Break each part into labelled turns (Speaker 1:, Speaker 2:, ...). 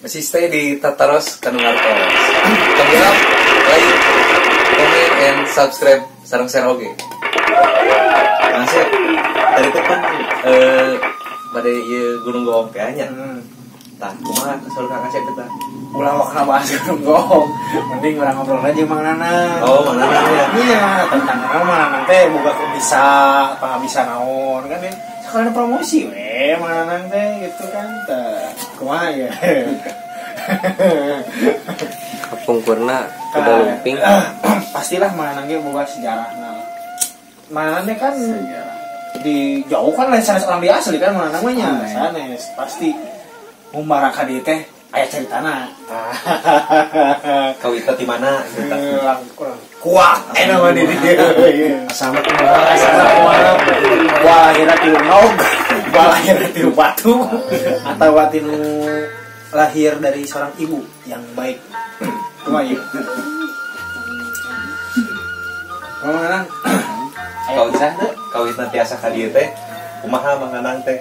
Speaker 1: Masih stay di Tataros Kanu Ngartos. Tong like, comment, and subscribe sareng share oge. Masih tadi teh kan pada ieu Gunung Goong teh nya. Tah, kumaha saur Kang Asep teh?
Speaker 2: Ulah wakna bahas Gunung Goong. Mending urang ngobrol aja Mang Nanang.
Speaker 1: Oh, Mang Nanang ya.
Speaker 2: Iya, tentang Mang Nanang teh boga bisa apa bisa naon kan ya. Sekalian promosi we Mang Nanang teh gitu kan. Tah, kumaha ya.
Speaker 3: Kapungkurna kuda lumping.
Speaker 2: Pastilah Mang Nanang ge boga sejarahna. Mang Nanang teh kan sejarah. Di jauh kan lain sanes orang di asli kan Mang Nanang mah nya. Sanes pasti ngumbara ka dieu teh aya caritana.
Speaker 1: Kawita di mana?
Speaker 2: Kurang kuat enak mah di dieu.
Speaker 4: Asal kumaha,
Speaker 2: asal kumaha. Wah lahirna tilu nog, wah lahirna tilu batu, atawa tinu lahir dari seorang ibu yang baik. Kumaha ieu? Mang Nanang.
Speaker 1: Kawita teh, kawitna tiasa ka dieu teh. Kumaha Mang Nanang teh?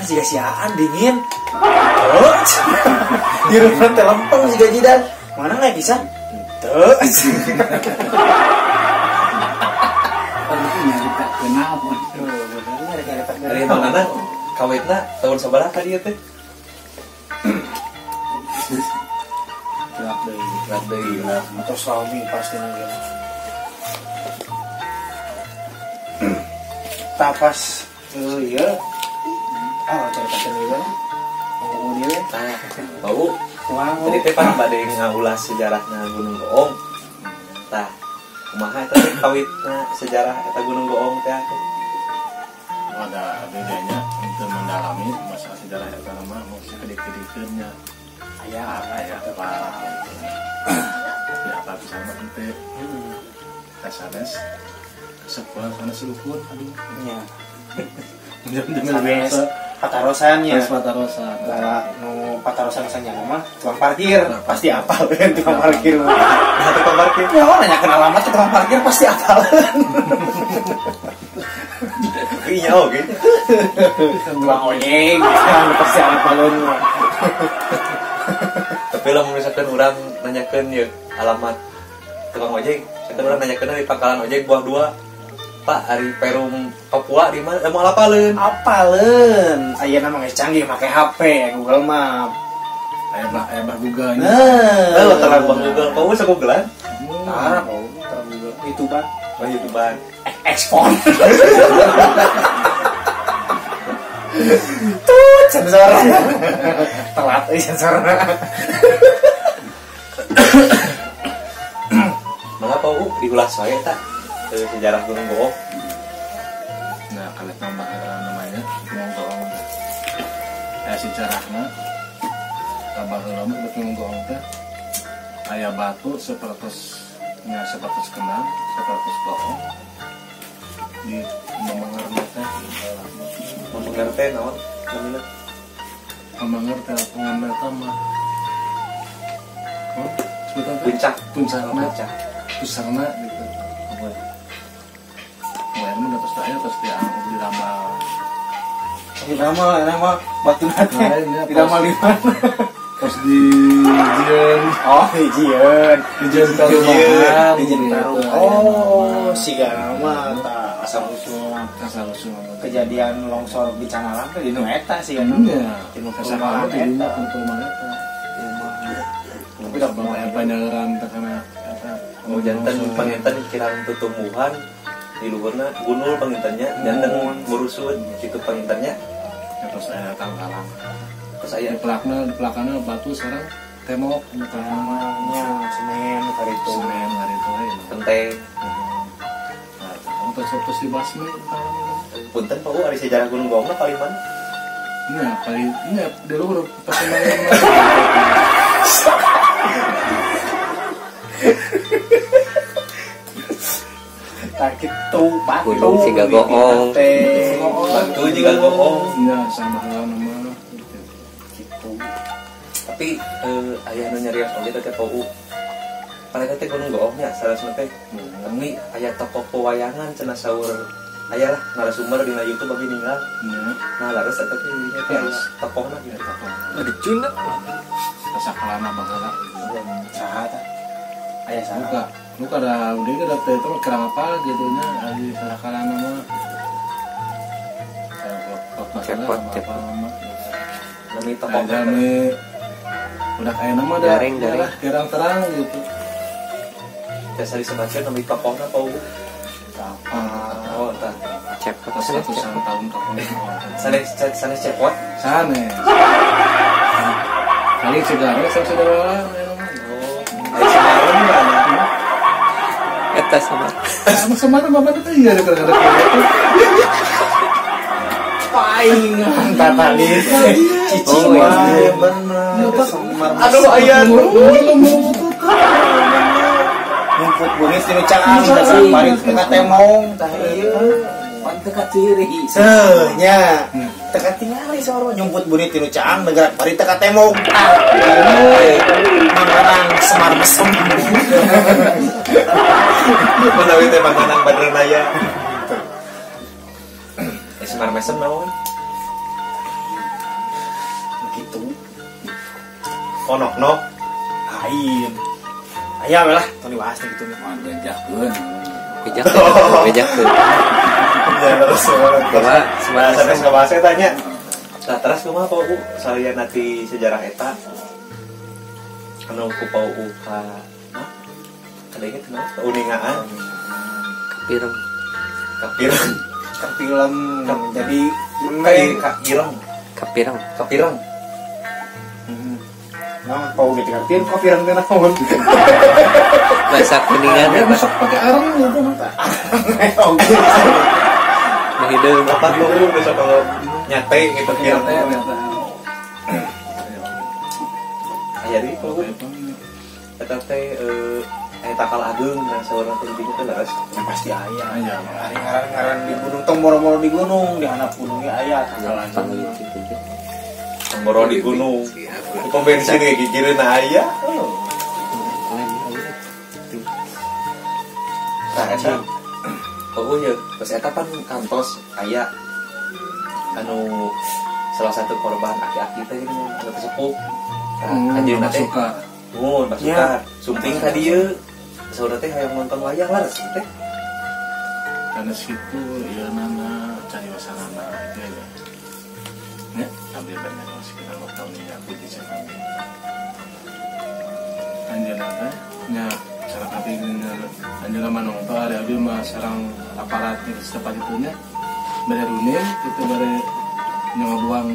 Speaker 2: Jika siaan dingin. Oh. Di rumah teh lempeng siga jidan. Mana nggak bisa? Teu.
Speaker 1: Ari Mang Nanang kawitna tahun sabaraha ka dieu teh?
Speaker 2: Gelap deui.
Speaker 1: Gelap deui.
Speaker 2: Atau suami pasti nangis. Tapas ieu. Oh, ceritakan juga lah. Mau dia we.
Speaker 1: Nah, bau. Tadi teh pan bade ngaulas sejarahna Gunung Goong. Tah, kumaha eta teh kawitna sejarah eta Gunung Goong teh atuh?
Speaker 4: Ada bedanya untuk mendalami masalah sejarah eta mah mau sakedik-kedikeun nya.
Speaker 2: Aya
Speaker 4: aya apa ya apa bisa mah teh. Sanes sekolah sanes luhur aduh.
Speaker 2: Nya.
Speaker 4: Sanes
Speaker 2: patarosan ya.
Speaker 4: Patarosan.
Speaker 2: Lah nu patarosan sanya mah tukang parkir pasti apal kan tukang parkir.
Speaker 1: Nah, tukang parkir.
Speaker 2: Ya orang nanya kenal alamat ke tukang parkir pasti apal.
Speaker 1: Iya oke.
Speaker 2: Tukang ojek pasti apalun.
Speaker 1: Tapi lah misalkan orang nanyakeun ya alamat tukang ojek, misalkan orang nanyakeun di pangkalan ojek buah dua. Pak, ari Perum Papua di mana? Mau apaleun?
Speaker 2: Apaleun. Ayeuna mah geus canggih make HP, Google Map.
Speaker 4: Aya bah Google.
Speaker 1: Nah, terang bah Google. Kau bisa Googlean?
Speaker 2: Tara, kau terang Google. YouTubean.
Speaker 1: Oh, YouTubean.
Speaker 2: Ekspor. Tut sensor. Telat euy sensor.
Speaker 1: Mangga Pau diulas wae tah. Sejarah Gunung Goong.
Speaker 4: Nah, kalau tambah namanya Gunung Goong. Sejarahna tambah lama Gunung Goong teh aya batu sepertos nya sepertos kenang, sepertos goong di Mamanger teh.
Speaker 1: Mamanger teh naon namina?
Speaker 4: Mamanger teh pengambil mah. Oh, sebutan
Speaker 1: puncak,
Speaker 4: puncakna. Pusarna gitu. Pasti diramal.
Speaker 2: Diramal, nama batu nate. Diramal di mana?
Speaker 4: Pas di Jieun.
Speaker 2: Oh, di Jieun.
Speaker 4: Di Jieun Perumahan.
Speaker 2: Di Jieun Perumahan. Oh, siga nama ta asal usul.
Speaker 4: Asal usul.
Speaker 2: Kejadian longsor bencana alam teh di nu eta siga nama.
Speaker 4: Iya,
Speaker 2: di nu perumahan
Speaker 4: eta. Perumahan eta. Tapi da banyaran teh kana eta.
Speaker 1: Oh, janten panginten kirang tutumbuhan di luhurna gunul pangintennya janten murusut kitu pangintennya
Speaker 4: terus aya tangkalan
Speaker 1: terus aya
Speaker 4: di pelakna batu sekarang tembok
Speaker 2: nya semen karitu
Speaker 4: semen karitu we
Speaker 1: penting.
Speaker 4: Nah, terus terus dibasmi
Speaker 1: punten Pak ari sejarah Gunung Goong mah paling mana?
Speaker 4: Nya paling nya di luhur pasti mana.
Speaker 2: Tah kitu batu
Speaker 3: siga goong.
Speaker 1: Batu juga goong.
Speaker 4: Iya, sama nama
Speaker 2: gitu.
Speaker 1: Tapi aya nu nyarios oge teh PU. Paling teh Gunung Goong nya salah teh. Tapi aya tokoh pewayangan cenah saur Aya lah narasumber dina YouTube abi ninggal. Nah, laras eta teh dinya teh tokohna gitu tokoh.
Speaker 3: Ada cuna.
Speaker 4: Sasakalana baheula.
Speaker 2: Saha tah? Aya saha?
Speaker 4: Luka. Luka da udah ge da teh itu kerang apa gitu nya ari sasakalana mah.
Speaker 3: Cepot, cepot.
Speaker 1: Nami tokoh
Speaker 4: jalmi udah kayak nama dah.
Speaker 3: Garing.
Speaker 4: Jarang terang gitu.
Speaker 1: Biasa disebutkan nami tokohna pau. Oh, tah.
Speaker 3: Cepot
Speaker 4: ratusan tahun tokoh.
Speaker 1: Sanes cepot?
Speaker 4: Sanes. Kali segara saya sudah orang.
Speaker 1: Oh, ai segara mah.
Speaker 3: Eta sama.
Speaker 4: Sama mama teh iya kadang-kadang.
Speaker 2: Paingan tata di cici wae bener.
Speaker 1: Aduh aya
Speaker 2: ngumput bunis di caang dasar parit teu temong tah ieu
Speaker 1: pan teu kaciri.
Speaker 2: Seuh nya teu katingali saur nyumput bunit di caang negara parit teu katemong. Manganang Semar Mesem.
Speaker 1: Menawi teh manganang Badranaya. Semar Mesem naon?
Speaker 2: Gitu.
Speaker 1: Onok-nok
Speaker 2: lain. Aya we lah tong dibahas teh kitu mah.
Speaker 4: Bejakeun.
Speaker 3: Bejakeun.
Speaker 1: Ya terus
Speaker 3: kumaha
Speaker 1: Semar sampe ngabahas eta nya. Tah terus kumaha Pau U salian nanti sejarah eta anu ku Pau U ka kada inget naon kauningaan.
Speaker 3: Kapireng.
Speaker 1: Kapireng.
Speaker 2: Kapilem jadi
Speaker 1: kapireng.
Speaker 3: Kapireng.
Speaker 1: Kapireng.
Speaker 2: Nah, pau gitu ngertiin kapireng teh naon.
Speaker 3: Bahasa kuningan
Speaker 4: ya masak pakai arang gitu mah.
Speaker 2: Oke.
Speaker 3: Nah, hideung
Speaker 1: apa lu besok kalau nyate gitu pireng teh. Aya deui pau. Eta teh takal ageung nah saurna teh dinya teh leres.
Speaker 2: Ya pasti aya. Ari ngaran-ngaran di gunung tong moro-moro di gunung, di handap gunungnya aya takal ageung.
Speaker 1: Tong moro di gunung. Di pom bensin ge gigireun aya. Tah eta. Oh iya, terus eta pan kantos aya anu salah satu korban aki-aki teh anu sepuh. Tah anjeunna teh oh, basuka. Sumping ka dieu. Saudara teh hayang nonton wayang lah teh.
Speaker 4: Karena situ ieu nana cari wasanana itu ya. Ya, ambil banyak sekitar tahun ini aku di sana. Anjeunna teh nya sareng abdi anjeunna mah nonton ari abdi mah sareng aparat di setempat itu nya. Bade runin kitu bade ngabuang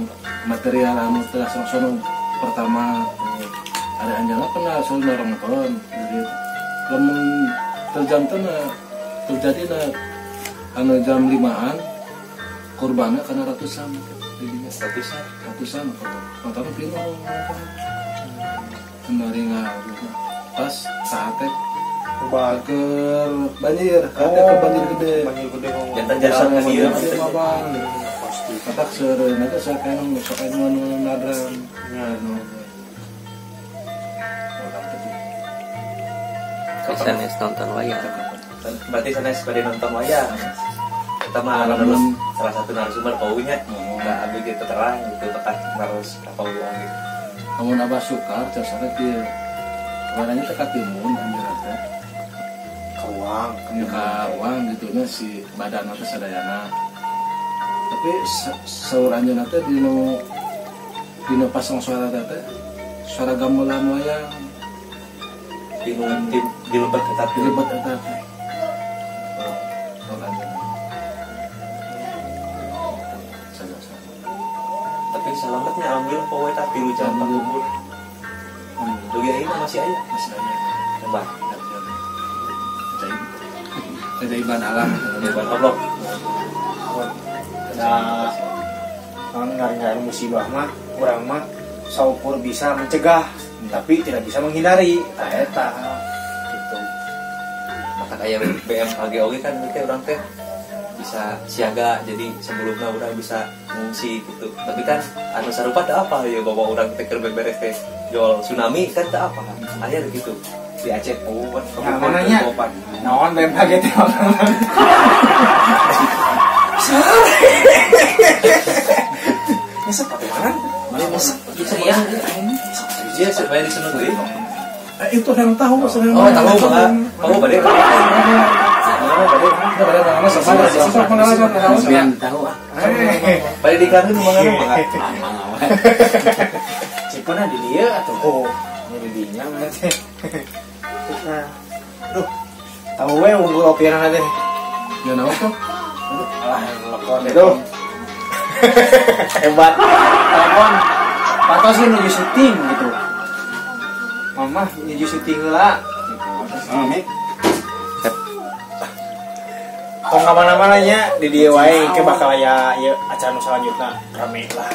Speaker 4: material anu teh sono pertama ada anjeunna pernah soal nonton jadi lamun terjamtena terjadi na anu jam 5-an korbannya karena ratusan jadinya ratusan korban nonton film menaringa gitu pas saatnya ke banjir ke banjir gede
Speaker 1: jantan jalan ke dieu
Speaker 4: pasti katak seureun eta sakeun sok anu nadran anu
Speaker 3: sanes nonton wayang.
Speaker 1: Berarti sanes bade nonton wayang. Eta mah salah satu narasumber paunya. Enggak abdi gitu terang gitu tepat harus pau gitu.
Speaker 4: Namun abah sukar jasana kieu. Warnanya teh katimun anjeunna teh.
Speaker 2: Kawang,
Speaker 4: kawang gitu nya si badan teh sadayana. Tapi saur anjeunna teh dinu pasang suara teh suara gamelan wayang
Speaker 1: di lembet eta
Speaker 4: di lembet eta teh.
Speaker 1: Tapi selamatnya alhamdulillah poe eta 3 jam kubur. Dugi ayeuna masih aya,
Speaker 4: masih aya.
Speaker 1: Hebat.
Speaker 4: Keajaiban alam,
Speaker 1: keajaiban Allah.
Speaker 2: Nah, ngaran-ngaran musibah mah urang mah saukur bisa mencegah tapi tidak bisa menghindari. Tah eta gitu.
Speaker 1: Maka aya BMKG oge kan teh urang teh bisa siaga jadi sebelumnya urang bisa ngungsi gitu. Tapi kan anu sarupa teu apa ya bawa urang teh keur beberes teh jual tsunami kan teu apa. Aya gitu di Aceh oh kan
Speaker 2: mananya naon BMKG teh. Ya sok atuh mana?
Speaker 1: Mana masak?
Speaker 3: Bisa ya.
Speaker 1: Iya, supaya diseneng deui.
Speaker 4: Itu yang tahu maksudnya.
Speaker 1: Oh, tahu mah. Tahu bade.
Speaker 4: Bade mana sama sama
Speaker 2: tahu ah.
Speaker 1: Bade dikangeun mangga mangga.
Speaker 2: Cipuna di dieu atuh. Oh, di dinya mah teh. Nah. Duh. Tahu we unggul opiana teh.
Speaker 4: Ya naon tuh?
Speaker 2: Alah, telepon itu. Hebat. Telepon. Patos sih nuju syuting gitu. Mama nuju syuting heula gitu.
Speaker 4: Amin.
Speaker 2: Tong ka mana-mana nya di dieu wae ke bakal aya ieu acara nu salanjutna rame lah.